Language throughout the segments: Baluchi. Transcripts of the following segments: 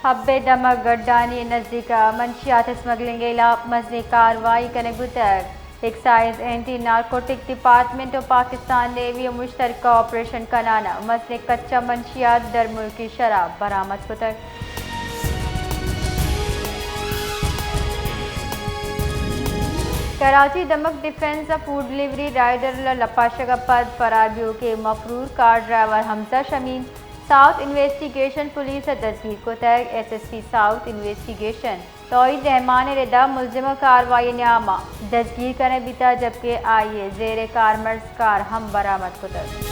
حب ءِ دمگ گڈانی نزیک ءَ منشیات اسمگلنگ ءِ ہلاپ مزنیں کاروائی کنگ بوتگ۔ ایکسائز، اینٹی نارکوٹک ڈیپارٹمنٹ ءُ پاکستان نیوی ءِ مشترکہ آپریشن کنان ءَ مزنیں کچا منشیات، درملکی شراب برآمد کتگ۔ کراچی، دمگ ڈیفنس ءَ فوڈ ڈیلیوری رائیڈر ءِ لپاشگ ءَ پد فرار بیوکیں مفرور کار ڈرائیور حمزہ شمیم ساؤتھ انویسٹیگیشن پولیس ءَ دزگیر کتگ۔ S S P south investigation توحید رحمان ءِ ردا ملزم ءَ کاروائی ءِ نیام ءَ دزگیر کنگ بیتگ، جبکہ آئی ءِ زیر کارمرز کار ہم برآمد کتگ۔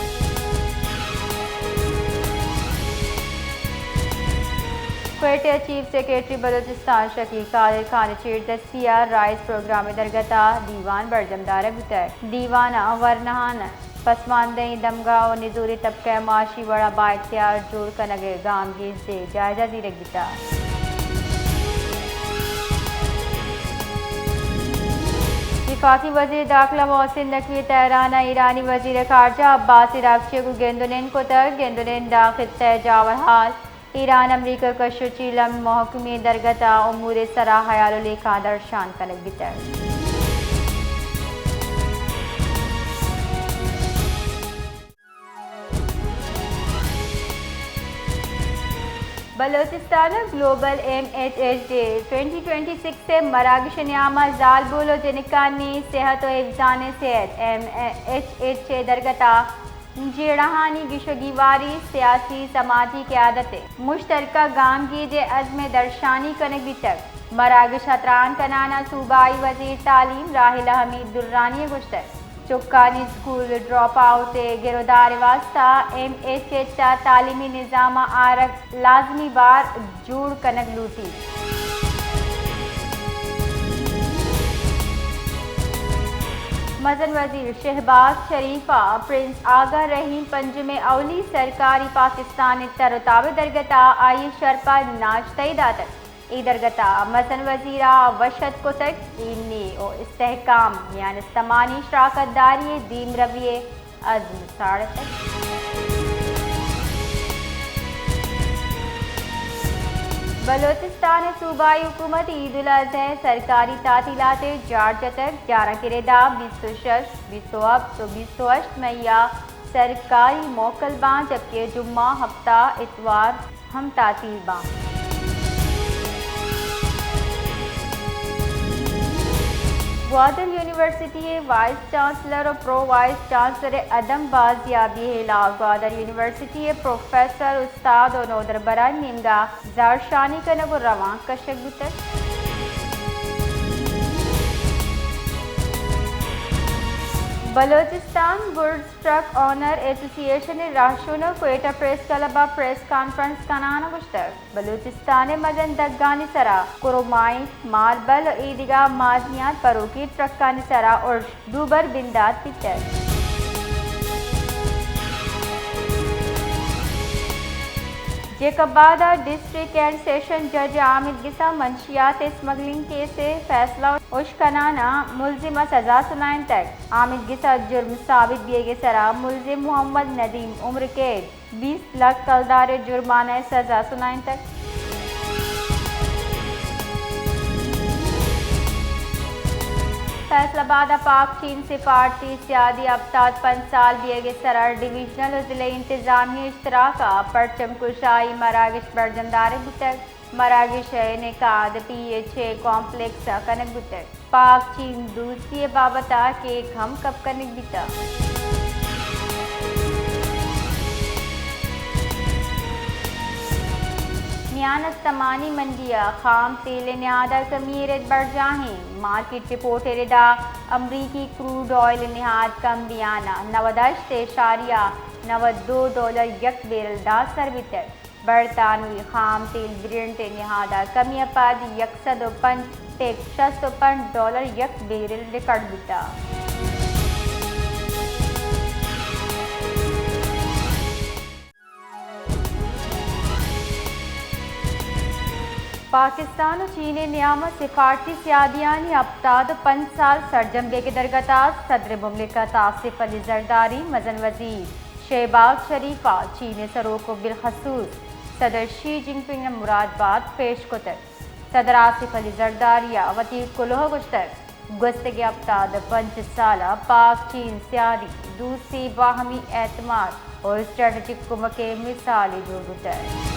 کوئٹہ ءِ چیف سیکرٹری بلوچستان شکیل قادر خان ءِ چیردستی ءَ رائز پروگرام ءِ درگت ءَ دیوان برجم دارگ بوتگ۔ دیوان ءَ ورناہان پسماندہیں دمگاہ ءُ نزوری طبقہ ءِ معاشی وڑ ءَ بااختیار جوڑ کنگ ءِ گامگیج ءِ جائزہ زیرگ بیتگ۔ وفاقی وزیر داخلہ محسن نقوی ءِ تہران ءَ ایرانی وزیر خارجہ عباس عراقچی ءَ گوں گند ءُ نند کتگ۔ گند ءُ نند ءَ خطہ ءِ جاورحال، ایران امریکہ کش ءُ چیلم محکمیں درگت ءَ امور ءِ سرا ہیال ءُ لیکہاں درشان کنگ بیتگ۔ بلوچستان ءَ global M H H day twenty twenty six ءِ مراگش ءِ نیام ءَ زالبول ءُ جنکانی صحت ءُ حفظان صحت، ایم ایچ ایچ ءِ درگت ءَ جیڑہانی گیش ءُ گیواری، سیاسی سماجی قیادت ءِ مشترکہ گامگیج ءِ عزم ءِ درشانی کنگ بیتگ۔ مراگش ءَ تران کنان ءَ صوبائی وزیر تعلیم راحیل حمید درانی ءَ گوشتگ، چکانی اسکول ڈراپ آؤٹ ءِ گرودار ءِ واستہ ایم ایچ ایچ ءَ تعلیمی نظام ءَ آرگ لازمی بار جوڑ کنگ لوٹیت۔ مزن وزیر شہباز شریف ءَ پرنس آغا رحیم پنجم ءِ اولی سرکاری پاکستان ءِ تر ءُ تاب ءِ درگت ءَ آئی ءِ شرپ ءَ ناشتہ ئے داتگ۔ اے درگت ءَ مزن وزیر ءَ وش اتک کتگ، ایمنی ءُ استحکام، میان استمانی شراکت داری ءِ دیمروی ءِ عزم ساڑتگ۔ بلوچستان ءِ صوبائی حکومت عید الاضحی ءِ سرکاری تعطیلات ءِ جار جتگ۔ گیارہ ءِ ردا بیست ءُ شش، بیست ءُ ہپت ءُ بیست ءُ ہشت مئی ءَ سرکاری موکل باں، جبکہ جمعہ، ہفتہ، اتوار ہم تعطیل باں۔ گوادر یونیورسٹی ءِ وائس چانسلر ءُ پرو وائس چانسلر ءِ عدم بازیابی ءِ ہلاپ گوادر یونیورسٹی ءِ پروفیسر، استاد ءُ نودربرانی نیمگ ءَ زہرشانی کنگ ءُ روانک کشگ بوتگ۔ بلوچستان گڈز ٹرک اونر ایسوسی ایشن ءِ راہشون ءَ کوئٹہ پریس کلب ءَ پریس کانفرنس کنان ءَ گوشتگ، بلوچستان ءِ مزن دگانی سرا کرومائٹ، ماربل ءُ ایدگہ معدنیات بروکیں ٹرکانی سرا ارش دوبر بندات بیتگ۔ جیکب آباد ءَ ڈسٹرکٹ اینڈ سیشن جج حامد گس ءَ منشیات اسمگلنگ کیس ءِ فیصلہ ءَ اشکنان ءَ ملزم ءَ سزا سنائینتگ۔ حامد گس ءَ جرم ثابت بیگ ءِ سرا ملزم محمد ندیم عمر قید، بیست لکھ کلدار ءِ جرمانہ ءِ سزا سنائینتگ۔ فیصل آباد ءَ پاک چین سفارتی سیادی ءِ ہپتاد پنچ سال بیگ ءِ سرا ڈویژنل ءُ ضلعی انتظامیہ ءِ اشتراک ءَ پرچم کشائی مراگش برجم دارگ بوتگ۔ مراگش ءِ انعقاد پی ایچ اے کمپلیکس ءَ کنگ بوتگ۔ پاک چین دوستی ءِ بابت ءَ کیک ہم کپ کنگ بیتگ۔ میان استمانی منڈی ءَ خام تیل ءِ نہاد ءَ کمی ءِ رد برجاہیں۔ مارکیٹ رپورٹ ءِ ردا امریکی کروڈ آئل ءِ نہاد کم بیان ءَ نود ءُ ہشت اعشاریہ نود ءُ دو ڈالر یک بیرل ءَ داں سر بیتگ۔ برطانوی خام تیل برنٹ ءِ نہاد ءَ کمی ءَ پد یک سد ءُ پنچ ٹیک شست ءُ پنچ ڈالر یک بیرل ریکارڈ بوتگ۔ پاکستان ءُ چین ءِ نیام ءَ سفارتی سیادیانی ہپتاد ءُ پنچ سال سرجم بیگ ءِ درگت ءَ صدر مملکت آصف علی زرداری، مزن وزیر شہباز شریف ءَ چین ءِ سروک ءُ بالخصوص صدر شی جن پنگ ءَ مراد بات پیش کتگ۔ صدر آصف علی زرداری ءَ وتی کلوہ ءَ گوشتگ، گوستگیں ہپتاد ءُ پنچ سال ءَ پاک چین سیادی، دوستی، باہمی اعتماد ءُ اسٹریٹجک کمک ءِ مثالے جوڑ بوتگ۔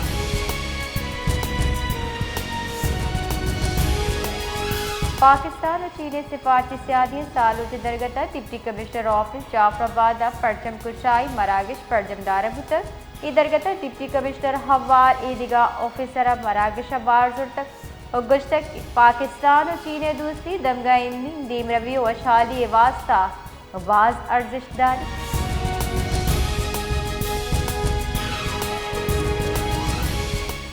پاکستان ءُ چین ءِ سفارتی سیادی ءِ سالونت ءِ درگت ءَ ڈپٹی کمشنر آفس جعفر آباد ءَ پرچم کشائی مراگش برجم دارگ بوتگ۔ اے درگت ءَ ڈپٹی کمشنر ءَ ہوار ایدگہ آفیسر ءَ مراگش ءَ بار زرتگ ءُ گوشتگ کہ پاکستان ءُ چین ءِ دوستی دمگا ایمنی، دیمروی ءُ وشحالی ءِ واستہ باز ارزشت داریت۔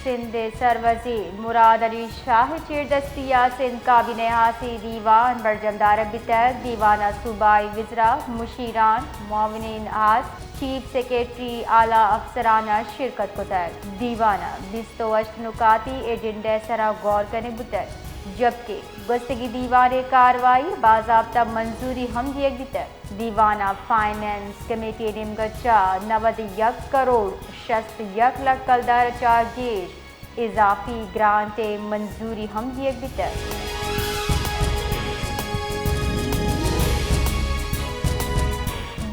سندھ ءِ سروزیر مراد علی شاہ ءِ چیردستی ءَ سندھ کابینہ ءِ ہاسیں دیوان برجم دارگ بیتگ۔ دیوان ءَ صوبائی وزراء، مشیران، معاونین ہاس، چیف سیکرٹری، اعلی افسران ءَ شرکت کتگ۔ دیوان ءَ بیست ءُ ہشت نکاتی ایجنڈا ءِ سرا غور کنگ بوتگ، جبکہ گوستگیں دیوان ءِ کاروائی ءَ باضابطہ منظوری ہم دیگ بیتگ۔ دیوان ءَ فائنانس کمیٹی ءِ نیمگ ءَ چہ نود ءُ یک کروڑ شست ءُ یک لکھ کلدار ءَ چہ گیش اضافی گرانٹ ءِ منظوری ہم دیگ بیتگ۔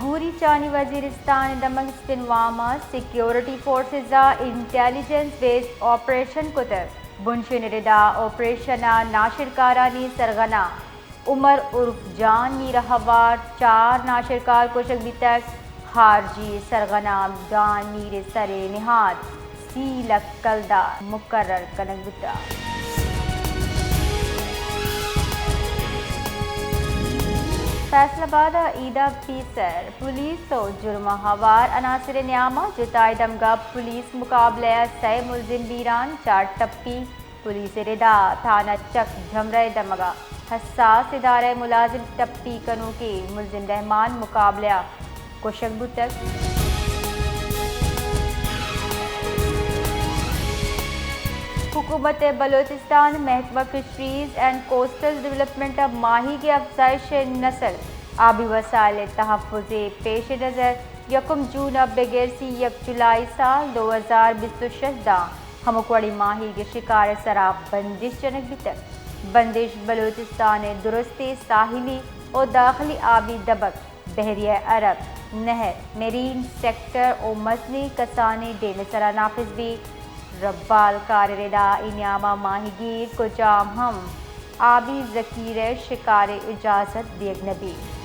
گوریچانی وزیرستان ءِ دمگ اسپنوام ءَ سیکیورٹی فورسز ءَ انٹیلیجنس بیسڈ آپریشن کتگ۔ بنشین ءِ ردا آپریشن ءَ ناشرکارانی سرغنہ عمر عرف جان میر ءَ ہوار چار ناشرکار کشگ بیتگ۔ خارجی سرغنہ جان میر ءِ سر ءَ نہاد سی لکھ کلدار مقرر کنگ بوتگ۔ فیصل آباد ءَ عید ءَ پیسر پولیس ءُ جرم ءَ ہوار عناصر ءِ نیام ءَ جتائیں دمگاں پولیس مقابلہ ءَ سئے ملزم بیران، چار ٹپی۔ پولیس ءِ ردا تھانہ چک جھمرہ ءِ دمگ ءَ حساس ادارہ ءِ ملازم ٹپی کنوکیں ملزم رحمان مقابلہ ءَ کشگ بوتگ۔ حکومت بلوچستان ءِ محکمہ فشریز اینڈ کوسٹل ڈویلپمنٹ ءَ ماہیگ ءِ افزائش ءِ نسل آبی وسائل ءِ تحفظ ءِ پیش نظر یکم جون ءَ بگر سی یک جولائی سال دو ہزار بیست ءُ شش ءَ داں ہمک وڑیں ماہیگ ءِ شکار ءِ سرا بندش جنگ بیتگ۔ بندش بلوچستان ءِ درستیں ساحلی ءُ داخلی آبی دبک، بحیرہ عرب، نہر، میرین سیکٹر ءُ مزنیں کسانیں ڈیم ءِ سرا نافذ بیت۔ ربال کار ءِ ردا اے نیام ءَ ماہیگیر کجام ہم آبی ذخیرہ ءِ شکار ءِ اجازت دیگ نہ بیت۔